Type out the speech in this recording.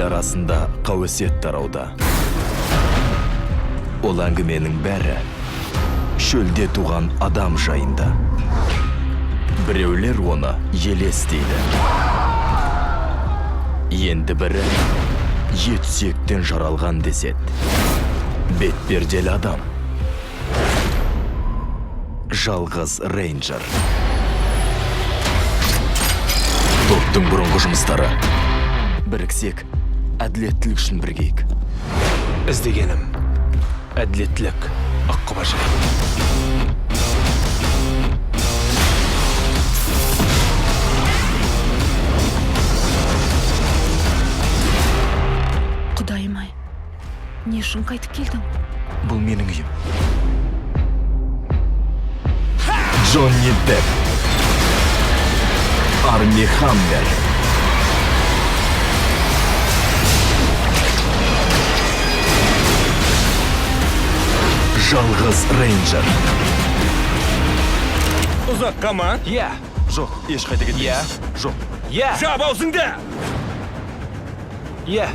Ел арасында қауесет тарауда. Ол әңгіменің бәрі шөлде туған адам жайында. Біреулер оны елес дейді. Енді бірі ет сүйектен жаралған деседі. Бетперделі адам. Жалғыз рейнджер. Топтың бұрынғы жұмыстары. Біріксек, әділеттілік үшін бірігейік. Іздегенім әділеттілік, аққұба жігіт. Құдайым ай, не үшін қайтып келдің? Бұл менің үйім. Джонни Депп. Арми Хаммер. Жалғыз рейнджер. Ұзаққа ма? Иә. Жоқ, ешқайда кетпейміз. Иә. Жоқ. Иә. Жап аузыңды! Иә.